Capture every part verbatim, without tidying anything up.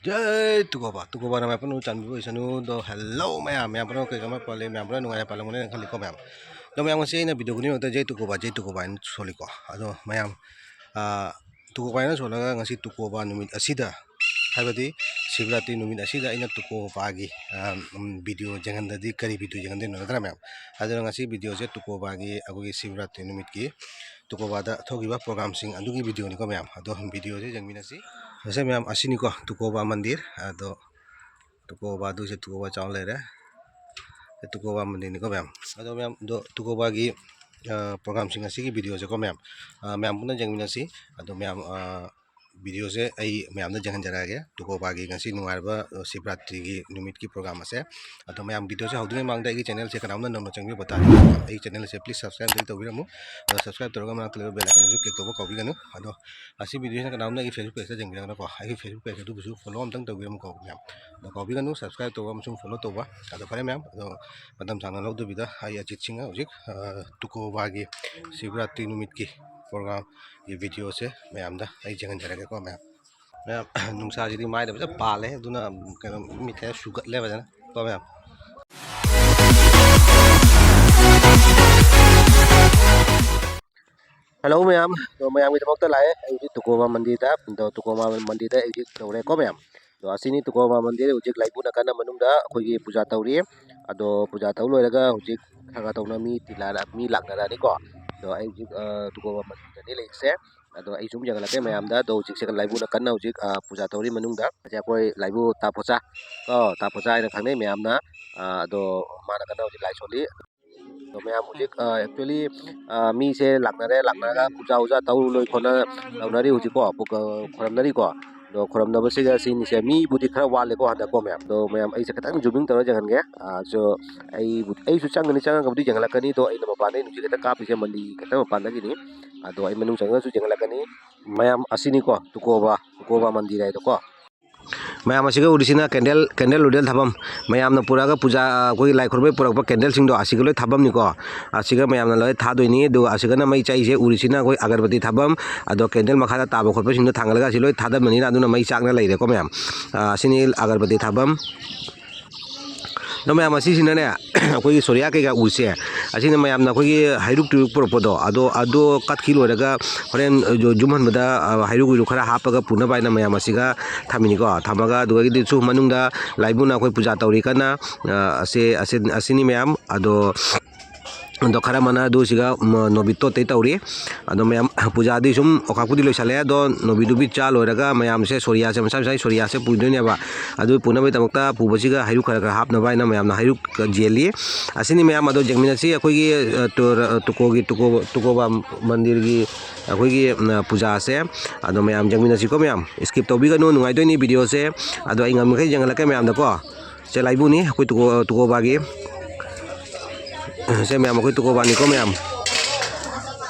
Jai Tukoba, Tukoba ꯅ ꯃꯌꯥꯝ ꯄꯨꯝꯅꯃꯛ ꯆꯥꯟꯕꯤꯕ ꯑꯣꯏꯁꯅꯨ꯫ ꯑꯗꯣ hello ꯃꯌꯥꯝ, ꯃꯌꯥꯝ ꯄꯨꯝꯅꯃꯛ ꯀꯩ ꯀꯃꯥꯏ ꯄꯥꯜꯂꯤ? ꯃꯌꯥꯝ ꯄꯨꯝꯅꯃꯛ ꯅꯨꯡꯉꯥꯏꯅ ꯄꯥꯜꯂꯝꯒꯅꯤ ꯍꯥꯏꯅ ꯈꯜꯂꯤꯀꯣ ꯃꯌꯥꯝ꯫ ꯑꯗꯣ ꯃꯌꯥꯝ ꯉꯁꯤ ꯑꯩꯅ video ꯈꯨꯗꯤꯡꯃꯛꯇ "ꯖꯩ ꯇꯨꯀꯣꯕꯥ, ꯖꯩ ꯇꯨꯀꯣꯕꯥ" ꯍꯥꯏꯅ ꯁꯣꯜꯂꯤꯀꯣ꯫ ꯑꯗꯣ ꯃꯌꯥꯝ, ꯑꯥ, ꯇꯨꯀꯣꯕꯥ ꯍꯥꯏꯅ ꯁꯣꯜꯂꯒ ꯉꯁꯤ ꯇꯨꯀꯣꯕꯥ ꯅꯨꯃꯤꯠ ꯑꯁꯤꯗ, ꯍꯥꯏꯕꯗꯤ ꯁꯤꯕꯔꯥꯇ꯭ꯔꯤ ꯅꯨꯃꯤꯠ ꯑꯁꯤꯗ ꯑꯩꯅ ꯇꯨꯀꯣꯕꯥꯒꯤ, ꯑꯥ, ꯎꯝ, video ꯌꯦꯡꯍꯟꯗꯗꯤ ꯀꯔꯤ video ꯌꯦꯡꯍꯟꯗꯣꯏꯅꯣ ꯅꯠꯇ꯭ꯔꯥ ꯃꯌꯥꯝ? ꯑꯗꯨꯅ ꯉꯁꯤ video ꯁꯦ ꯇꯨꯀꯣꯕꯥꯒꯤ ꯑꯩꯈꯣꯏꯒꯤ ꯁꯤꯕꯔꯥꯇ꯭ꯔꯤ ꯅꯨꯃꯤꯠꯀꯤ ꯇꯨꯀꯣꯕꯥꯗ ꯊꯣꯛꯈꯤꯕ program ꯁꯤꯡ ꯑꯗꯨꯒꯤ video ꯅꯤꯀꯣ ꯃꯌꯥꯝ꯫ ꯑꯗꯣ video ꯁꯦ ꯌꯦꯡꯃꯤꯟꯅꯁꯤ꯫ ꯉꯁꯤ ꯃꯌꯥꯝ ꯑꯁꯤꯅꯤꯀꯣ ꯇꯨꯀꯣꯕꯥ ꯃꯟꯗꯤꯔ꯫ ꯑꯗꯣ ꯇꯨꯀꯣꯕꯥ ꯑꯗꯨꯁꯦ ꯇꯨꯀꯣꯕꯥ ꯆꯥꯎꯅ ꯂꯩꯔꯦ꯫ ꯇꯨꯀꯣꯕꯥ ꯃꯟꯗꯤꯔꯅꯤꯀꯣ ꯃꯌꯥꯝ꯫ ꯑꯗꯣ ꯃꯌꯥꯝ, ꯑꯗꯣ ꯇꯨꯀꯣꯕꯥꯒꯤ, ꯑ, program ꯁꯤꯡ ꯑꯁꯤꯒꯤ video ꯁꯦꯀꯣ ꯃꯌꯥꯝ, ꯑ, ꯃꯌꯥꯝ ꯄꯨꯟꯅ ꯌꯦꯡꯃꯤꯟꯅꯁꯤ꯫ ꯑꯗꯣ ꯃꯌꯥꯝ, ꯑ, video ꯁꯦ ꯑꯩ ꯃꯌꯥꯝꯗ ꯌꯦꯡꯍꯟꯖꯔꯛꯑꯒꯦ, ꯇꯨꯀꯣꯕꯥꯒꯤ ꯉꯁꯤ ꯅꯨꯡꯉꯥꯏꯔꯕ, ꯑ, ꯁꯤꯕꯔꯥꯇ꯭ꯔꯤꯒꯤ ꯅꯨꯃꯤꯠꯀꯤ program ꯑꯁꯦ꯫ ꯑꯗꯣ ꯃꯌꯥꯝ, video ꯁꯦ ꯍꯧꯗ꯭ꯔꯤꯉꯩ ꯃꯃꯥꯡꯗ ꯑꯩꯒꯤ channel ꯁꯦ ꯀꯅꯥꯝꯅ ꯅꯧꯅ ꯆꯪꯕꯤꯕ ꯇꯥꯔꯗꯤ ꯑꯩꯒꯤ channel ꯁꯦ please subscribe ꯑꯝꯇ ꯇꯧꯕꯤꯔꯝꯃꯨ꯫ ꯑꯗꯣ subscribe ꯇꯧꯔꯒ ꯃꯅꯥꯛꯇ ꯂꯩꯕ bell icon ꯗꯨꯁꯨ click ꯇꯧꯕ ꯀꯥꯎꯕꯤꯒꯅꯨ꯫ ꯑꯗꯣ ꯑꯁꯤ video ꯁꯤꯅ ꯀꯅꯥꯝꯅ ꯑꯩꯒꯤ Facebook page ꯇ ꯌꯦꯡꯕꯤꯔꯒꯅꯀꯣ, ꯑꯩꯒꯤ Facebook page ꯑꯗꯨꯕꯨꯁꯨ follow ꯑꯝꯇꯪ ꯇꯧꯕꯤꯔꯝꯃꯨꯀꯣ ꯃꯌꯥꯝ꯫ ꯑꯗꯣ ꯀꯥꯎꯕꯤꯒꯅꯨ subscribe ꯇꯧꯕ ꯑꯃꯁꯨꯡ follow ꯇꯧꯕ꯫ ꯑꯗꯣ ꯐꯔꯦ ꯃꯌꯥꯝ, ꯑꯗꯣ ꯃꯇꯝ ꯁꯥꯡꯅ ꯂꯧꯗꯕꯤꯗ ꯑꯩ ꯑꯖꯤꯠ ꯁꯤꯡꯅ ꯍꯧꯖꯤꯛ, ꯑ, ꯇꯨꯀꯣꯕꯥꯒꯤ ꯁꯤꯕꯔꯥꯇ꯭ꯔꯤ ꯅꯨꯃꯤꯠꯀꯤ program ꯒꯤ video ꯁꯦ ꯃꯌꯥꯝꯗ ꯑꯩ ꯌꯦꯡꯍꯟꯖꯔꯒꯦꯀꯣ ꯃꯌꯥꯝ꯫ ꯃꯌꯥꯝ, ꯅꯨꯡꯁꯥꯁꯤꯗꯤ ꯃꯥꯏꯗ ꯐꯖꯅ ꯄꯥꯜꯂꯦ, ꯑꯗꯨꯅ ꯀꯩꯅꯣ ꯃꯤꯠꯁꯦ ꯁꯨꯒꯠꯂꯦ ꯐꯖꯅ ꯀꯣ ꯃꯌꯥꯝ꯫ Hello ꯃꯌꯥꯝ, ꯑꯗꯣ ꯃꯌꯥꯝꯒꯤꯗꯃꯛꯇ ꯂꯥꯛꯑꯦ꯫ ꯑꯩ ꯍꯧꯖꯤꯛ ꯇꯨꯀꯣꯕꯥ ꯃꯟꯗꯤꯔꯗ, ꯑꯗꯣ ꯇꯨꯀꯣꯕꯥ ꯃꯟꯗꯤꯔꯗ ꯑꯩ ꯍꯧꯖꯤꯛ ꯌꯧꯔꯦꯀꯣ ꯃꯌꯥꯝ꯫ ꯑꯗꯣ ꯑꯁꯤꯅꯤ ꯇꯨꯀꯣꯕꯥ ꯃꯟꯗꯤꯔ꯫ ꯍꯧꯖꯤꯛ ꯂꯥꯏꯕꯨ ꯅꯥꯀꯟ ꯃꯅꯨꯡꯗ ꯑꯩꯈꯣꯏꯒꯤ ꯄꯨꯖꯥ ꯇꯧꯔꯤ꯫ ꯑꯗꯣ ꯄꯨꯖꯥ ꯇꯧ ꯂꯣꯏꯔꯒ ꯍꯧꯖꯤꯛ ꯈꯔ ꯈꯔ ꯇꯧꯅ ꯃꯤ ꯇꯤꯂꯥ-, ꯃꯤ ꯂꯥꯛꯅꯔꯛꯑꯅꯤꯀꯣ꯫ ꯑꯗꯣ ꯑꯩ ꯍꯧꯖꯤꯛ, ꯑ, ꯇꯨꯀꯣꯕꯥ ꯃꯟꯗꯤꯔꯗꯅꯤ ꯂꯩꯔꯤꯁꯦ꯫ ꯑꯗꯣ ꯑꯩ ꯁꯨꯝ ꯌꯦꯡꯍꯜꯂꯛꯀꯦ ꯃꯌꯥꯝꯗ꯫ ꯑꯗꯣ ꯍꯧꯖꯤꯛꯁꯦ ꯂꯥꯏꯕꯨ ꯅꯥꯀꯟꯅ ꯍꯧꯖꯤꯛ, ꯑ, ꯄꯨꯖꯥ ꯇꯧꯔꯤ ꯃꯅꯨꯡꯗ꯫ ꯁꯦ ꯑꯩꯈꯣꯏ ꯂꯥꯏꯕꯨ ꯇꯥ ꯄꯣꯆꯥ ꯀꯣ, ꯇꯥ ꯄꯣꯆꯥ ꯍꯥꯏꯅ ꯈꯪꯅꯩ ꯃꯌꯥꯝꯅ꯫ ꯑ, ꯑꯗꯣ ꯃꯥ ꯅꯥꯀꯟꯗ ꯍꯧꯖꯤꯛ ꯂꯥꯏ ꯁꯣꯜꯂꯤ꯫ ꯑꯗꯣ ꯃꯌꯥꯝ ꯍꯧꯖꯤꯛ, ꯑ, actually, ꯑ, ꯃꯤꯁꯦ ꯂꯥꯛꯅꯔꯦ, ꯂꯥꯛꯅꯔꯒ ꯄꯨꯖꯥ ꯎꯖꯥ ꯇꯧ ꯂꯣꯏ ꯈꯣꯠꯅ ꯇꯧꯅꯔꯤ ꯍꯧꯖꯤꯛꯀꯣ, ꯄꯨ-, ꯑ, ꯈꯣꯏꯔꯝꯅꯔꯤꯀꯣ꯫ ꯑꯗꯣ ꯈꯣꯏꯔꯝꯅꯕꯁꯤꯒ ꯁꯤꯅꯤꯁꯦ ꯃꯤꯕꯨꯗꯤ ꯈꯔ ꯋꯥꯠꯂꯦꯀꯣ ꯍꯟꯗꯛꯀꯣ ꯃꯌꯥꯝ꯫ ꯑꯗꯣ ꯃꯌꯥꯝ ꯑꯩꯁꯦ ꯈꯤꯇꯪ zooming ꯇꯧꯔ ꯌꯦꯡꯍꯟꯒꯦ꯫ ꯑ, so ꯑꯩꯕꯨ-, ꯑꯩꯁꯨ ꯆꯪꯒꯅꯤ, ꯆꯪꯉꯒꯕꯨꯗꯤ ꯌꯦꯡꯍꯜꯂꯛꯀꯅꯤ꯫ ꯑꯗꯣ ꯑꯩꯅ ꯃꯄꯥꯟꯗꯩ ꯅꯨꯡꯁꯤꯠ ꯈꯤꯇꯪ ꯀꯥꯞꯄꯤꯁꯦ ꯃꯟꯗꯤꯔꯒꯤ ꯈꯤꯇꯪ ꯃꯄꯥꯟꯗꯒꯤꯅꯤ꯫ ꯑꯗꯣ ꯑꯩ ꯃꯅꯨꯡ ꯆꯪꯉꯒꯁꯨ ꯌꯦꯡꯍꯜꯂꯛꯀꯅꯤ꯫ ꯃꯌꯥꯝ ꯑꯁꯤꯅꯤꯀꯣ ꯇꯨꯀꯣꯕꯥ, ꯇꯨꯀꯣꯕꯥ ꯃꯟꯗꯤꯔ ꯍꯥꯏꯗꯣꯀꯣ꯫ ꯃꯌꯥꯝ, ꯑꯁꯤꯒ ꯎꯔꯤꯁꯤꯅ candle, candle ꯂꯨꯗꯦꯜ ꯊꯥꯐꯝ꯫ ꯃꯌꯥꯝꯅ ꯄꯨꯔꯛꯑꯒ ꯄꯨꯖꯥ, ꯑꯩꯈꯣꯏꯒꯤ ꯂꯥꯏ ꯈꯨꯔꯨꯝꯕꯩ ꯄꯨꯔꯛꯄ candleꯁꯤꯡꯗꯣ, ꯑꯁꯤꯒ ꯂꯣꯏ ꯊꯥꯐꯝꯅꯤꯀꯣ꯫ ꯑꯁꯤꯒ ꯃꯌꯥꯝꯅ ꯂꯣꯏ ꯊꯥꯗꯣꯏꯅꯤ꯫ ꯑꯗꯨꯒ ꯑꯁꯤꯒꯅ ꯃꯩ ꯆꯥꯛꯏꯁꯦ ꯎꯔꯤꯁꯤꯅ ꯑꯩꯈꯣꯏ ꯑꯒꯔꯕꯇꯤ ꯊꯥꯐꯝ꯫ ꯑꯗꯣ candle ꯃꯈꯥꯗ ꯇꯥꯕ ꯈꯣꯠꯄꯁꯤꯡꯗꯣ ꯊꯥꯡꯒꯠꯂꯒ ꯑꯁꯤ ꯂꯣꯏ ꯊꯥꯗꯕꯅꯤꯅ ꯑꯗꯨꯅ ꯃꯩ ꯆꯥꯛꯅ ꯂꯩꯔꯦꯀꯣ ꯃꯌꯥꯝ꯫ ꯑ, ꯑꯁꯤꯅꯤ ꯑꯒꯔꯕꯇꯤ ꯊꯥꯐꯝ꯫ ꯑꯗꯣ ꯃꯌꯥꯝ, ꯑꯁꯤꯁꯤꯅꯅꯦ, ꯑꯩꯈꯣꯏꯒꯤ ꯁꯣꯔꯤꯌꯥ ꯀꯩꯀꯥ ꯎꯁꯦ, ꯑꯁꯤꯅ ꯃꯌꯥꯝꯅ ꯑꯩꯈꯣꯏꯒꯤ ꯍꯩꯔꯨꯛ ꯇꯨꯔꯨꯛ ꯄꯨꯔꯛꯄꯗꯣ, ꯑꯗꯣ, ꯑꯗꯣ ꯀꯠꯈꯤ ꯂꯣꯏꯔꯒ ꯍꯣꯔꯦꯟ ꯌꯨ-, ꯌꯨꯝ ꯍꯟꯕꯗ, ꯑ, ꯍꯩꯔꯨꯛ ꯎꯔꯨꯛ ꯈꯔ ꯍꯥꯞꯄꯒ ꯄꯨꯅꯕ ꯍꯥꯏꯅ ꯃꯌꯥꯝ ꯑꯁꯤꯒ ꯊꯝꯃꯤꯅꯤꯀꯣ꯫ ꯊꯝꯃꯒ ꯑꯗꯨꯗꯒꯤꯗꯤ ꯁꯨ ꯃꯅꯨꯡꯗ ꯂꯥꯏꯕꯨꯅ ꯑꯩꯈꯣꯏ ꯄꯨꯖꯥ ꯇꯧꯔꯤ ꯀꯟꯅ, ꯑ, ꯑꯁꯤ, ꯑꯁꯤ, ꯑꯁꯤꯅꯤ ꯃꯌꯥꯝ꯫ ꯑꯗꯣ, ꯑꯗꯣ ꯈꯔ ꯑꯃꯅ ꯑꯗꯨ ꯁꯤꯒ, ꯎꯝ, ꯅꯣꯕꯤꯠꯇꯣ ꯑꯇꯩ ꯇꯧꯔꯤ꯫ ꯑꯗꯣ ꯃꯌꯥꯝ, ꯄꯨꯖꯥꯗꯤ ꯁꯨꯝ ꯑꯣꯈꯥꯛꯄꯨꯗꯤ ꯂꯣꯏꯁꯜꯂꯦ꯫ ꯑꯗꯣ ꯅꯣꯕꯤꯗꯨꯕꯤ ꯆꯥ ꯂꯣꯏꯔꯒ ꯃꯌꯥꯝꯁꯦ ꯁꯣꯔꯤꯌꯥꯁꯦ, ꯃꯁꯥ ꯃꯁꯥꯒꯤ ꯁꯣꯔꯤꯌꯥꯁꯦ ꯄꯨꯗꯣꯏꯅꯦꯕ꯫ ꯑꯗꯨ ꯄꯨꯅꯕꯒꯤꯗꯃꯛꯇ ꯄꯨꯕꯁꯤꯒ ꯍꯩꯔꯨꯛ ꯈꯔ ꯈꯔ ꯍꯥꯞꯅꯕ ꯍꯥꯏꯅ ꯃꯌꯥꯝꯅ ꯍꯩꯔꯨꯛ ꯌꯦꯜꯂꯤ꯫ ꯑꯁꯤꯅꯤ ꯃꯌꯥꯝ꯫ ꯑꯗꯣ ꯌꯦꯡꯃꯤꯟꯅꯁꯤ ꯑꯩꯈꯣꯏꯒꯤ, ꯑ, ꯇꯨ-, ꯔ-, ꯇꯨꯀꯣꯒꯤ, ꯇꯨꯀꯣ-, ꯇꯨꯀꯣꯕꯥ ꯃꯟꯗꯤꯔꯒꯤ ꯑꯩꯈꯣꯏꯒꯤ, ꯎꯝ, ꯄꯨꯖꯥꯁꯦ꯫ ꯑꯗꯣ ꯃꯌꯥꯝ ꯌꯦꯡꯃꯤꯟꯅꯁꯤꯀꯣ ꯃꯌꯥꯝ꯫ Skip ꯇꯧꯕꯤꯒꯅꯨ, ꯅꯨꯡꯉꯥꯏꯗꯣꯏꯅꯤ videoꯁꯦ꯫ ꯑꯗꯣ ꯑꯩ ꯉꯝꯃꯤꯈꯩ ꯌꯦꯡꯍꯜꯂꯛꯀꯦ ꯃꯌꯥꯝꯗꯀꯣ꯫ ꯁꯦ ꯂꯥꯏꯕꯨꯅꯤ ꯑꯩꯈꯣꯏ ꯇꯨꯀꯣ-, ꯇꯨꯀꯣꯕꯥꯒꯤ꯫ ꯁꯦ ꯃꯌꯥꯝ, ꯑꯩꯈꯣꯏ ꯇꯨꯀꯣꯕꯥꯅꯤꯀꯣ ꯃꯌꯥꯝ꯫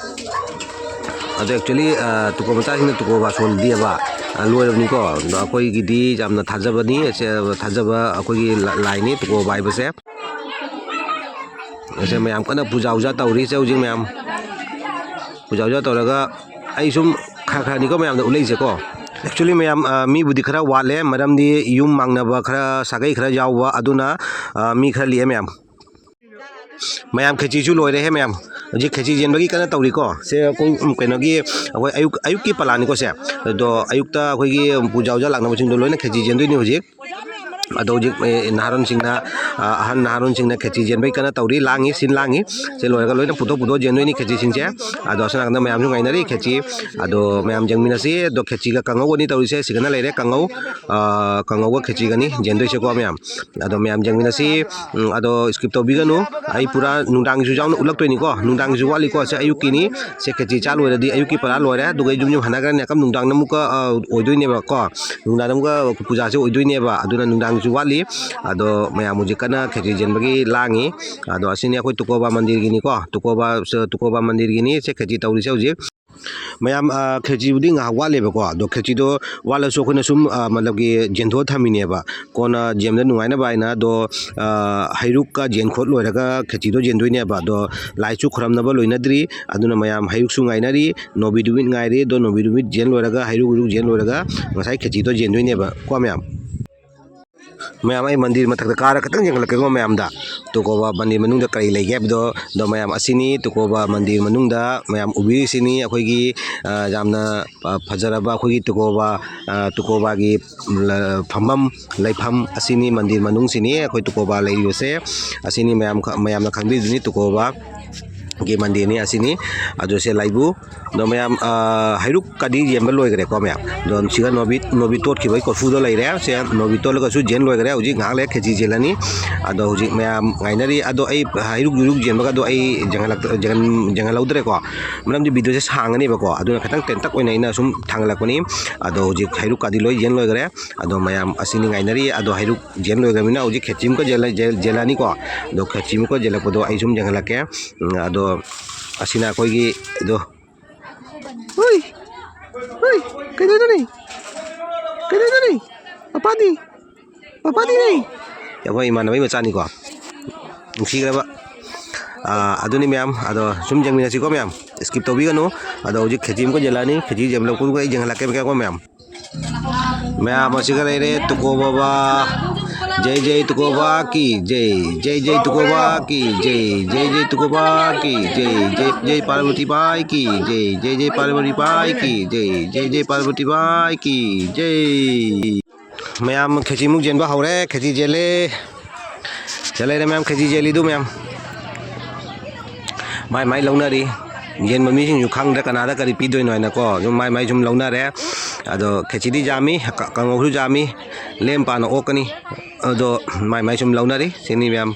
ꯑꯗꯣ actually, ꯑ, ꯇꯨꯀꯣ ꯃꯆꯥꯁꯤꯡꯅ ꯇꯨꯀꯣꯕꯥ ꯁꯣꯟꯗꯦꯕ, ꯑ, ꯂꯣꯏꯔꯕꯅꯤꯀꯣ꯫ ꯑꯗꯣ ꯑꯩꯈꯣꯏꯒꯤꯗꯤ ꯌꯥꯝꯅ ꯊꯥꯖꯕꯅꯤ꯫ ꯁꯦ, ꯊꯥꯖꯕ ꯑꯩꯈꯣꯏꯒꯤ ꯂ-, ꯂꯥꯏꯅꯤ ꯇꯨꯀꯣꯕꯥ ꯍꯥꯏꯕꯁꯦ꯫ ꯁꯦ ꯃꯌꯥꯝ ꯀꯟꯅ ꯄꯨꯖꯥ ꯎꯖꯥ ꯇꯧꯔꯤ ꯁꯦ ꯍꯧꯖꯤꯛ ꯃꯌꯥꯝ꯫ ꯄꯨꯖꯥ ꯎꯖꯥ ꯇꯧꯔꯒ ꯑꯩ ꯁꯨꯝ ꯈꯔ ꯈꯔꯅꯤꯀꯣ ꯃꯌꯥꯝꯗ ꯎꯠꯂꯛꯏꯁꯦꯀꯣ꯫ Actually ꯃꯌꯥꯝ, ꯑ, ꯃꯤꯕꯨꯗꯤ ꯈꯔ ꯋꯥꯠꯂꯦ, ꯃꯔꯝꯗꯤ ꯌꯨꯝ ꯃꯥꯡꯅꯕ ꯈꯔ, ꯁꯥꯒꯩ ꯈꯔ ꯌꯥꯎꯕ, ꯑꯗꯨꯅ, ꯑ, ꯃꯤ ꯈꯔ ꯂꯦꯛꯑꯦ ꯃꯌꯥꯝ꯫ ꯃꯌꯥꯝ ꯈꯦꯆꯤꯁꯨ ꯂꯣꯏꯔꯦꯍꯦ ꯃꯌꯥꯝ꯫ ꯍꯧꯖꯤꯛ ꯈꯦꯆꯤ ꯌꯦꯟꯕꯒꯤ ꯀꯟꯅ ꯇꯧꯔꯤꯀꯣ꯫ ꯁꯦ ꯑꯩꯈꯣꯏ, ꯎꯝ, ꯀꯩꯅꯣꯒꯤ, ꯑꯩꯈꯣꯏ ꯑꯌꯨꯛ, ꯑꯌꯨꯛꯀꯤ ꯄꯂꯥꯅꯤꯀꯣ ꯁꯦ꯫ ꯑꯗꯣ ꯑꯌꯨꯛꯇ ꯑꯩꯈꯣꯏꯒꯤ ꯄꯨꯖꯥ ꯎꯖꯥ ꯂꯥꯛꯅꯕꯁꯤꯡꯗꯣ ꯂꯣꯏꯅ ꯈꯦꯆꯤ ꯌꯦꯟꯗꯣꯏꯅꯤ ꯍꯧꯖꯤꯛ꯫ ꯑꯗꯣ ꯍꯧꯖꯤꯛ, ꯑꯦ, ꯅꯍꯥꯔꯣꯟꯁꯤꯡꯅ, ꯑ, ꯑꯍꯟ ꯅꯍꯥꯔꯣꯟꯁꯤꯡꯅ ꯈꯦꯆꯤ ꯌꯦꯟꯕꯒꯤ ꯀꯟꯅ ꯇꯧꯔꯤ, ꯂꯥꯡꯉꯤ, ꯁꯤꯟ ꯂꯥꯡꯉꯤ꯫ ꯁꯦ ꯂꯣꯏꯔꯒ ꯂꯣꯏꯅ ꯄꯨꯊꯣꯛ ꯄꯨꯊꯣꯛ ꯌꯦꯟꯗꯣꯏꯅꯤ ꯈꯦꯆꯤꯁꯤꯡꯁꯦ꯫ ꯑꯗꯣ ꯑꯁꯣꯝ ꯅꯥꯀꯟꯗ ꯃꯌꯥꯝꯁꯨ ꯉꯥꯏꯅꯔꯤ ꯈꯦꯆꯤ꯫ ꯑꯗꯣ ꯃꯌꯥꯝ ꯌꯦꯡꯃꯤꯟꯅꯁꯤ꯫ ꯑꯗꯣ ꯈꯦꯆꯤꯒ ꯀꯥꯡꯉꯧꯒꯅꯤ ꯇꯧꯔꯤꯁꯦ꯫ ꯁꯤꯒꯅ ꯂꯩꯔꯦ ꯀꯥꯡꯉꯧ꯫ ꯑ, ꯀꯥꯡꯉꯧꯒ ꯈꯦꯆꯤꯒꯅꯤ ꯌꯦꯟꯗꯣꯏꯁꯦꯀꯣ ꯃꯌꯥꯝ꯫ ꯑꯗꯣ ꯃꯌꯥꯝ ꯌꯦꯡꯃꯤꯟꯅꯁꯤ꯫ ꯎꯝ, ꯑꯗꯣ skip ꯇꯧꯕꯤꯒꯅꯨ꯫ ꯑꯩ ꯄꯨꯔꯥ ꯅꯨꯡꯗꯥꯡꯒꯤꯁꯨ ꯌꯥꯎꯅ ꯎꯠꯂꯛꯇꯣꯏꯅꯤꯀꯣ꯫ ꯅꯨꯡꯗꯥꯡꯒꯤꯁꯨ ꯋꯥꯠꯂꯤꯀꯣ꯫ ꯁꯦ ꯑꯌꯨꯛꯀꯤꯅꯤ꯫ ꯁꯦ ꯈꯦꯆꯤ ꯆꯥ ꯂꯣꯏꯔꯗꯤ ꯑꯌꯨꯛꯀꯤ ꯄꯔꯥ ꯂꯣꯏꯔꯦ꯫ ꯑꯗꯨꯒ ꯌꯨꯝ ꯌꯨꯝ ꯍꯟꯅꯈ꯭ꯔꯅꯤ꯫ ꯅꯥꯀꯝ ꯅꯨꯡꯗꯥꯡꯗ ꯑꯃꯨꯛꯀ, ꯑ, ꯑꯣꯏꯗꯣꯏꯅꯦꯕꯀꯣ꯫ ꯅꯨꯡꯗꯥꯡꯗ ꯑꯃꯨꯛꯀ ꯄꯨꯖꯥꯁꯦ ꯑꯣꯏꯗꯣꯏꯅꯦꯕ꯫ ꯑꯗꯨꯅ ꯅꯨꯡꯗꯥꯡ ꯋꯥꯠꯂꯤ꯫ ꯑꯗꯣ ꯃꯌꯥꯝ ꯍꯧꯖꯤꯛ ꯀꯟꯅ ꯈꯦꯆꯤ ꯆꯦꯟꯕꯒꯤ ꯂꯥꯡꯉꯤ꯫ ꯑꯗꯣ ꯑꯁꯤꯅꯤ ꯑꯩꯈꯣꯏ ꯇꯨꯀꯣꯕꯥ ꯃꯟꯗꯤꯔꯒꯤꯅꯤꯀꯣ, ꯇꯨꯀꯣꯕꯥ, ꯇꯨꯀꯣꯕꯥ ꯃꯟꯗꯤꯔꯒꯤꯅꯤ ꯁꯦ ꯈꯦꯆꯤ ꯇꯧꯔꯤꯁꯦ ꯍꯧꯖꯤꯛ꯫ ꯃꯌꯥꯝ, ꯑ, ꯈꯦꯆꯤꯕꯨꯗꯤ ꯉꯥꯏꯍꯥꯛ ꯋꯥꯠꯂꯦꯕꯀꯣ, ꯑꯗꯣ ꯈꯦꯆꯤꯗꯣ ꯋꯥꯠꯂꯁꯨ ꯑꯩꯈꯣꯏꯅ ꯁꯨꯝ, ꯑ, ꯃꯇꯝꯒꯤ ꯌꯦꯟꯊꯣꯛꯑ ꯊꯝꯃꯤꯅꯦꯕ, ꯀꯣꯟꯅ ꯌꯦꯟꯕꯗ ꯅꯨꯡꯉꯥꯏꯅꯕ ꯍꯥꯏꯅ꯫ ꯑꯗꯣ, ꯑ, ꯍꯩꯔꯨꯛꯀ ꯌꯦꯟ ꯈꯣꯠ ꯂꯣꯏꯔꯒ ꯈꯦꯆꯤꯗꯣ ꯌꯦꯟꯗꯣꯏꯅꯦꯕ꯫ ꯑꯗꯣ ꯂꯥꯏꯁꯨ ꯈꯨꯔꯝꯅꯕ ꯂꯣꯏꯅꯗ꯭ꯔꯤ, ꯑꯗꯨꯅ ꯃꯌꯥꯝ ꯍꯩꯔꯨꯛꯁꯨ ꯉꯥꯏꯅꯔꯤ, ꯅꯣꯕꯤꯗꯨꯃꯤꯠ ꯉꯥꯏꯔꯤ꯫ ꯑꯗꯣ ꯅꯣꯕꯤꯗꯨꯃꯤꯠ ꯌꯦꯟ ꯂꯣꯏꯔꯒ, ꯍꯩꯔꯨꯛ ꯍꯩꯔꯨꯛ ꯌꯦꯟ ꯂꯣꯏꯔꯒ ꯉꯁꯥꯏ ꯈꯦꯆꯤꯗꯣ ꯌꯦꯟꯗꯣꯏꯅꯦꯕ ꯀꯣ ꯃꯌꯥꯝ꯫ ꯃꯌꯥꯝ, ꯑꯩ ꯃꯟꯗꯤꯔ ꯃꯊꯛꯇ ꯀꯥꯔ ꯈꯤꯇꯪ ꯌꯦꯡꯍꯜꯂꯛꯀꯦꯀꯣ ꯃꯌꯥꯝꯗ꯫ ꯇꯨꯀꯣꯕꯥ ꯃꯟꯗꯤꯔ ꯃꯅꯨꯡꯗ ꯀꯔꯤ ꯂꯩꯒꯦ ꯍꯥꯏꯕꯗꯣ꯫ ꯑꯗꯣ ꯃꯌꯥꯝ, ꯑꯁꯤꯅꯤ ꯇꯨꯀꯣꯕꯥ ꯃꯟꯗꯤꯔ ꯃꯅꯨꯡꯗ ꯃꯌꯥꯝ ꯎꯕꯤꯔꯤꯁꯤꯅꯤ ꯑꯩꯈꯣꯏꯒꯤ, ꯑ, ꯌꯥꯝꯅ, ꯑ, ꯐꯖꯔꯕ ꯑꯩꯈꯣꯏꯒꯤ ꯇꯨꯀꯣꯕꯥ, ꯑ, ꯇꯨꯀꯣꯕꯥꯒꯤ ꯂ-, ꯐꯝꯐꯝ, ꯂꯩꯐꯝ ꯑꯁꯤꯅꯤ, ꯃꯟꯗꯤꯔ ꯃꯅꯨꯡꯁꯤꯅꯤ ꯑꯩꯈꯣꯏ ꯇꯨꯀꯣꯕꯥ ꯂꯩꯔꯤꯕꯁꯦ꯫ ꯑꯁꯤꯅꯤ ꯃꯌꯥꯝ ꯈ-, ꯃꯌꯥꯝꯅ ꯈꯪꯕꯤꯗꯨꯅꯤ ꯇꯨꯀꯣꯕꯥ ꯒꯤ ꯃꯟꯗꯤꯔꯅꯤ ꯑꯁꯤꯅꯤ꯫ ꯑꯗꯨ ꯁꯦ ꯂꯥꯏꯕꯨ꯫ ꯑꯗꯣ ꯃꯌꯥꯝ, ꯑ, ꯍꯩꯔꯨꯛꯀꯗꯤ ꯌꯦꯟꯕ ꯂꯣꯏꯈ꯭ꯔꯦꯀꯣ ꯃꯌꯥꯝ꯫ ꯑꯗꯣ ꯁꯤꯒ ꯅꯣꯕꯤ, ꯅꯣꯕꯤ ꯇꯣꯠꯈꯤꯕꯒꯤ ꯀꯣꯔꯐꯨꯗꯣ ꯂꯩꯔꯦ꯫ ꯁꯦ ꯅꯣꯕꯤ ꯇꯣꯠꯂꯒꯁꯨ ꯌꯦꯟ ꯂꯣꯏꯈ꯭ꯔꯦ꯫ ꯍꯧꯖꯤꯛ ꯉꯥꯏꯍꯥꯛ ꯂꯩꯔ ꯈꯦꯆꯤ ꯌꯦꯜꯂꯅꯤ꯫ ꯑꯗꯣ ꯍꯧꯖꯤꯛ ꯃꯌꯥꯝ ꯉꯥꯏꯅꯔꯤ꯫ ꯑꯗꯣ ꯑꯩ ꯍꯩꯔꯨꯛ ꯌꯨꯔꯨꯛ ꯌꯦꯟꯕꯒ ꯑꯗꯣ ꯑꯩ ꯌꯦꯡꯍꯜꯂꯛꯇ-, ꯌꯦꯡꯍꯟ-, ꯌꯦꯡꯍꯜꯍꯧꯗ꯭ꯔꯦꯀꯣ꯫ ꯃꯔꯝꯗꯤ ꯚꯤꯗꯤꯑꯣꯁꯦ ꯁꯥꯡꯉꯅꯦꯕꯀꯣ꯫ ꯑꯗꯨꯅ ꯈꯤꯇꯪ ꯇꯦꯟꯇꯛ ꯑꯣꯏꯅ ꯑꯩꯅ ꯁꯨꯝ ꯊꯥꯡꯒꯠꯂꯛꯄꯅꯤ꯫ ꯑꯗꯣ ꯍꯧꯖꯤꯛ ꯍꯩꯔꯨꯛꯀꯗꯤ ꯂꯣꯏ ꯌꯦꯟ ꯂꯣꯏꯈ꯭ꯔꯦ꯫ ꯑꯗꯣ ꯃꯌꯥꯝ ꯑꯁꯤꯅꯤ ꯉꯥꯏꯅꯔꯤ꯫ ꯑꯗꯣ ꯍꯩꯔꯨꯛ ꯌꯦꯟ ꯂꯣꯏꯈ꯭ꯔꯕꯅꯤꯅ ꯍꯧꯖꯤꯛ ꯈꯦꯆꯤ ꯑꯃꯨꯛꯀ ꯌꯦꯜꯂ-, ꯌꯦꯜ-, ꯌꯦꯜꯂꯅꯤꯀꯣ꯫ ꯑꯗꯣ ꯈꯦꯆꯤ ꯑꯃꯨꯛꯀ ꯌꯦꯜꯂꯛꯄꯗꯣ ꯑꯩ ꯁꯨꯝ ꯌꯦꯡꯍꯜꯂꯛꯀꯦ꯫ ꯎꯝ, ꯑꯗꯣ ꯑꯁꯤꯅ ꯑꯩꯈꯣꯏꯒꯤ, ꯑꯗꯣ, ꯍꯨꯏ! ꯍꯨꯏ! ꯀꯩꯗꯧꯗꯣꯔꯤ? ꯀꯩꯗꯧꯗꯣꯔꯤ? ꯃꯄꯥꯗꯤ? ꯃꯄꯥꯗꯤꯅꯦ! ꯑꯩꯈꯣꯏ ꯏꯃꯥꯟꯅꯕꯒꯤ ꯃꯆꯥꯅꯤꯀꯣ꯫ ꯅꯨꯡꯁꯤꯈ꯭ꯔꯕ꯫ ꯑꯥ, ꯑꯗꯨꯅꯤ ꯃꯌꯥꯝ꯫ ꯑꯗꯣ ꯁꯨꯝ ꯌꯦꯡꯃꯤꯟꯅꯁꯤꯀꯣ ꯃꯌꯥꯝ꯫ Skip ꯇꯧꯕꯤꯒꯅꯨ꯫ ꯑꯗꯣ ꯍꯧꯖꯤꯛ ꯈꯦꯆꯤ ꯑꯃꯨꯛꯀ ꯌꯦꯜꯂꯛꯑꯅꯤ꯫ ꯈꯦꯆꯤ ꯌꯦꯜꯂꯛꯄꯗꯨꯒ ꯑꯩ ꯌꯦꯡꯍꯜꯂꯛꯀꯦ ꯃꯌꯥꯝ꯫ ꯃꯌꯥꯝ ꯑꯁꯤꯒ ꯂꯩꯔꯦ ꯇꯨꯀꯣ ꯕꯥꯕꯥ꯫ ꯖꯩ ꯖꯩ ꯇꯨꯀꯣ ꯕꯥꯕꯥ ꯀꯤ ꯖꯩ꯫ ꯖꯩ ꯖꯩ ꯇꯨꯀꯣ ꯕꯥꯕꯥ ꯀꯤ ꯖꯩ꯫ ꯖꯩ ꯖꯩ ꯇꯨꯀꯣ ꯕꯥꯕꯥ ꯀꯤ ꯖꯩ꯫ ꯖꯩ ꯖꯩ ꯄꯥꯔꯕꯇꯤ ꯕꯥꯏ ꯀꯤ ꯖꯩ꯫ ꯖꯩ ꯖꯩ ꯄꯥꯔꯕꯇꯤ ꯕꯥꯏ ꯀꯤ ꯖꯩ꯫ ꯖꯩ ꯖꯩ ꯄꯥꯔꯕꯇꯤ ꯕꯥꯏ ꯀꯤ ꯖꯩ꯫ ꯃꯌꯥꯝ ꯈꯦꯆꯤꯃꯨꯛ ꯌꯦꯟꯕ ꯍꯧꯔꯦ꯫ ꯈꯦꯆꯤ ꯌꯦꯜꯂꯦ꯫ ꯁꯤꯗ ꯂꯩꯔꯦ ꯃꯌꯥꯝ, ꯈꯦꯆꯤ ꯌꯦꯜꯂꯤꯗꯨ ꯃꯌꯥꯝ꯫ ꯃꯥꯏ ꯃꯥꯏ ꯂꯧꯅꯔꯤ꯫ ꯌꯦꯟꯕ ꯃꯤꯁꯤꯡꯁꯨ ꯈꯪꯗ꯭ꯔꯦ ꯀꯅꯥꯗ ꯀꯔꯤ ꯄꯤꯗꯣꯏꯅꯣ ꯍꯥꯏꯅꯀꯣ꯫ ꯁꯨꯝ ꯃꯥꯏ ꯃꯥꯏ ꯁꯨꯝ ꯂꯧꯅꯔꯦ꯫ ꯑꯗꯣ ꯈꯦꯆꯤꯗꯤ ꯌꯥꯝꯃꯤ, ꯀ-, ꯀꯥꯡꯉꯧꯁꯨ ꯌꯥꯝꯃꯤ꯫ ꯂꯦꯝ ꯄꯥꯅ ꯑꯣꯛꯀꯅꯤ꯫ ꯑꯗꯣ ꯃꯥꯏ ꯃꯥꯏ ꯁꯨꯝ ꯂꯧꯅꯔꯤ꯫ ꯁꯤꯅꯤ ꯃꯌꯥꯝ꯫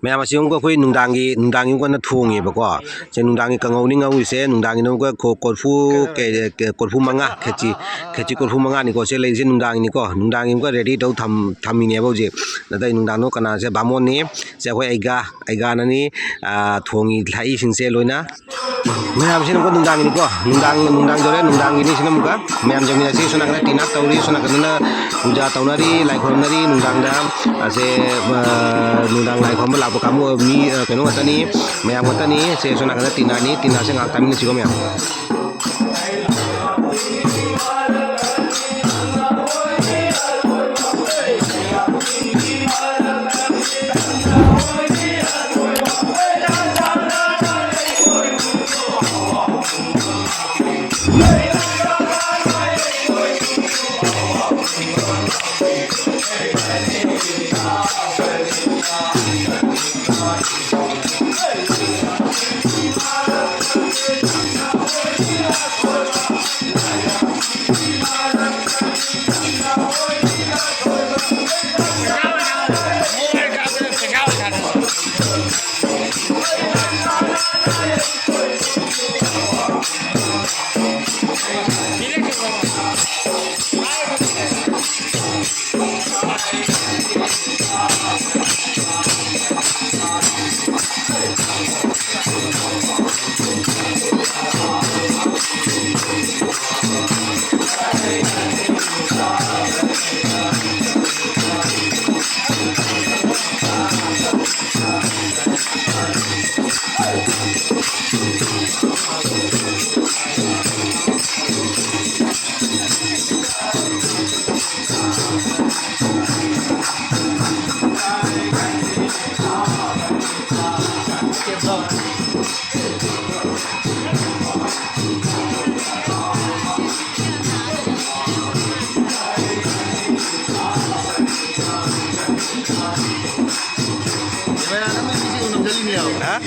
ꯃꯌꯥꯝ, ꯑꯁꯤ ꯑꯃꯨꯛꯀ ꯑꯩꯈꯣꯏ ꯅꯨꯡꯗꯥꯡꯒꯤ, ꯅꯨꯡꯗꯥꯡꯒꯤ ꯑꯃꯨꯛꯀ ꯊꯣꯡꯉꯦꯕꯀꯣ꯫ ꯁꯦ ꯅꯨꯡꯗꯥꯡꯒꯤ ꯀꯥꯡꯉꯧꯅꯤ ꯉꯧꯔꯤꯁꯦ꯫ ꯅꯨꯡꯗꯥꯡꯒꯤꯅ ꯑꯃꯨꯛꯀ ꯀꯣ-, ꯀꯣꯔꯐꯨ, ꯀꯩ-, ꯀꯩ-, ꯀꯣꯔꯐꯨ ꯃꯉꯥ, ꯈꯦꯆꯤ, ꯈꯦꯆꯤ ꯀꯣꯔꯐꯨ ꯃꯉꯥꯅꯤꯀꯣ꯫ ꯁꯦ ꯂꯩꯔꯤꯁꯦ ꯅꯨꯡꯗꯥꯡꯒꯤꯅꯤꯀꯣ꯫ ꯅꯨꯡꯗꯥꯡꯒꯤ ꯑꯃꯨꯛꯀ ready ꯇꯧ ꯊꯝ-, ꯊꯝꯃꯤꯅꯦꯕ ꯍꯧꯖꯤꯛ꯫ ꯑꯗꯩ ꯅꯨꯡꯗꯥꯡꯗꯣ ꯀꯅꯥꯁꯦ? ꯕꯥꯃꯣꯟꯅꯤ꯫ ꯁꯦ ꯑꯩꯈꯣꯏ ꯑꯩꯒꯥ, ꯑꯩꯒꯥꯅꯅꯤ, ꯑꯥ, ꯊꯣꯡꯉꯤ ꯂꯥꯛꯏꯁꯤꯡꯁꯦ ꯂꯣꯏꯅ꯫ ꯃꯌꯥꯝꯁꯤꯅꯀꯣ ꯅꯨꯡꯗꯥꯡꯒꯤꯅꯤꯀꯣ, ꯅꯨꯡꯗꯥꯡ, ꯅꯨꯡꯗꯥꯡ ꯌꯧꯔꯦ, ꯅꯨꯡꯗꯥꯡꯒꯤꯅꯤ ꯁꯤꯅ ꯑꯃꯨꯛꯀ꯫ ꯃꯌꯥꯝ ꯌꯦꯡꯃꯤꯟꯅꯁꯤ꯫ ꯁꯣꯝ ꯅꯥꯀꯟꯗ ꯇꯤꯟ ꯑꯞ ꯇꯧꯔꯤ, ꯁꯣꯝ ꯅꯥꯀꯟꯗꯅ ꯄꯨꯖꯥ ꯇꯧꯅꯔꯤ, ꯂꯥꯏ ꯈꯨꯔꯨꯝꯅꯔꯤ ꯅꯨꯡꯗꯥꯡꯗ꯫ ꯑꯁꯦ, ꯑ, ꯅꯨꯡꯗꯥꯡ ꯂꯥꯏ ꯈꯨꯔꯨꯝꯕ ꯂꯥꯛꯄ ꯀꯥꯡꯕꯨ ꯃꯤ, ꯑ, ꯀꯩꯅꯣ ꯉꯥꯛꯇꯅꯤ, ꯃꯌꯥꯝ ꯉꯥꯛꯇꯅꯤ꯫ ꯁꯦ ꯁꯣꯝ ꯅꯥꯀꯟꯗ ꯇꯤꯟꯅꯅꯤ, ꯇꯤꯟꯅꯁꯦ ꯉꯥꯏꯍꯥꯛ ꯇꯥꯃꯤꯟꯅꯁꯤꯀꯣ ꯃꯌꯥꯝ꯫ ꯍꯥ?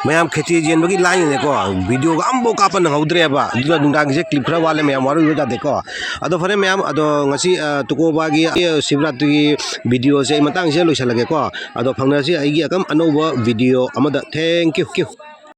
ꯃꯌꯥꯝ ꯈꯦꯆꯤ ꯌꯦꯟꯕꯒꯤ ꯂꯥꯏꯅꯅꯦꯀꯣ, ꯚꯤꯗꯤꯑꯣꯒ ꯑꯝꯐꯥꯎ ꯀꯥꯞꯄ ꯅꯪꯍꯧꯗ꯭ꯔꯦꯕ꯫ ꯑꯗꯨꯅ ꯅꯨꯡꯗꯥꯡꯒꯤꯁꯦ ꯀ꯭ꯂꯤꯞ ꯈꯔ ꯋꯥꯠꯂꯦ, ꯃꯌꯥꯝ ꯋꯥꯔꯨꯕ ꯌꯥꯗꯦꯀꯣ꯫ ꯑꯗꯣ ꯐꯔꯦ ꯃꯌꯥꯝ, ꯑꯗꯣ ꯉꯁꯤ, ꯑ, ꯇꯨꯀꯣꯕꯥꯒꯤ ꯁꯤꯕꯔꯥꯇ꯭ꯔꯤꯒꯤ ꯚꯤꯗꯤꯑꯣꯁꯦ ꯑꯩ ꯃꯇꯥꯡꯁꯤꯗ ꯂꯣꯏꯁꯤꯜꯂꯒꯦꯀꯣ꯫ ꯑꯗꯣ ꯐꯪꯅꯔꯁꯤ ꯑꯩꯒꯤ ꯑꯀꯝ ꯑꯅꯧꯕ ꯚꯤꯗꯤꯑꯣ ꯑꯃꯗ꯫ Thank you꯫